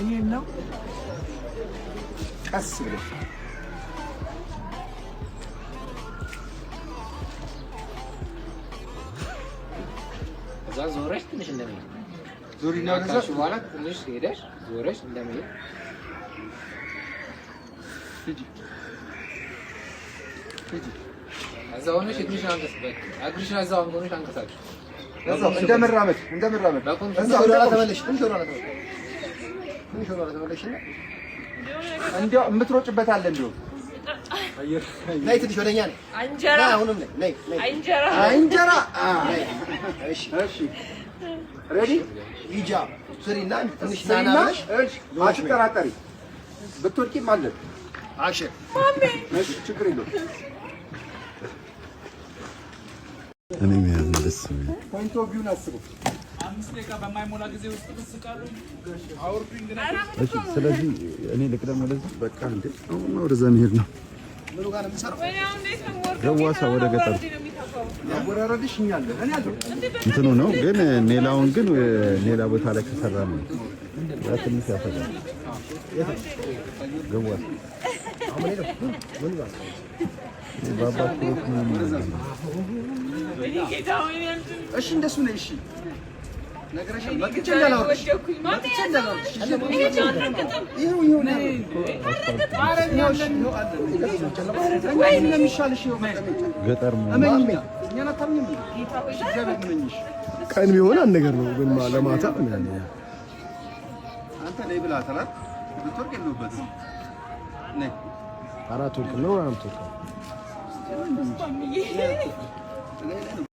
ይሄን ነው። ቀስ ብለሽ እዛ ዞረሽ ትንሽ እንደመሄድ። ዙሪና ወደዛ። ካልሽ በኋላ ትንሽ ሄደሽ ዞረሽ እንደመሄድ። ሂጂ፣ ሂጂ። እዛ ሆነሽ እግርሽን አንቀስ በቃ እግርሽን እዛ ሆነሽ አንቀሳቅሽ። እዛው እንደመራመድ እንደመራመድ። በቁም። እዛው። ወደ ኋላ ተመለሽ። ትንሽ ወደ ኋላ ተመለሽ። ትንሽ ወደ ኋላ ተመለሽና እንዲያው የምትሮጭበት አለ እንዲያው። ነይ፣ ትንሽ ወደኛ ነይ። እንጀራ። ነይ፣ አሁንም ነይ፣ ነይ፣ ነይ። እንጀራ። እንጀራ። ነይ። እሺ። እሺ፣ ready። ሂጃ ስሪና ትንሽ ናና ስሪና ብለሽ። እሺ፣ አትጠራጠሪ፣ ብትወድቂም አለ። Action. እሺ፣ ችግር የለውም። እኔ መያዝ ነው ደስ የሚለኝ። Point of view ን አስቡ። 5 ደቂቃ በማይሞላ ጊዜ ውስጥ ብስቃሉኝ አውርዱኝ ግን። እሺ፣ ስለዚህ እኔ ልቅደም ወደዚህ። በቃ እንዴ፣ አሁን ወደዛ መሄድ ነው። ምኑ ጋር ነው የምንሰራው? ወይኔ፣ አሁን እንዴት ነው የምወርደው? ገዋሳ ወደ ገጠር። ወርድ ነው የሚተፋው። ያወራረድሽ እኛ አለን፣ እኔ አለሁ። እንትኑ ነው ግን ሌላውን ግን ሌላ ቦታ ላይ ከሰራ ነው ያ ትንሽ ያፈራል። ገዋሳ ባባ ኩሮት ምናምን ነው። ወይኔ ጌታ፣ ወይኔ አልችልም። እሺ፣ እንደሱ ነው። እሺ፣ ነግረሻል። መጥቼ እንዳላወርድሽ። ወደኩኝ። ማን መጥቼ እንዳላወርድሽ። ይሄ አልረገጠም። ይኸው ይኸው ነው ያለው። ወይ ነው የሚሻልሽ። ይኸው መቀመጫ። ገጠር መሆኑ። እመኚኝ፣ እኛን አታምኝም እንዴ? እሺ፣ እግዚአብሔር እመኚሽ። ቀን ቢሆን አንድ ነገር ነው፣ ግን ለማታ ምናምን። አንተ ነይ ብለሃታል አይደል? ብትወርቅ የለሁበትም። ነይ። 4 ወርቅ ነው፣ 4 ወርቅ ነው። ነይ፣ ነይ ነው።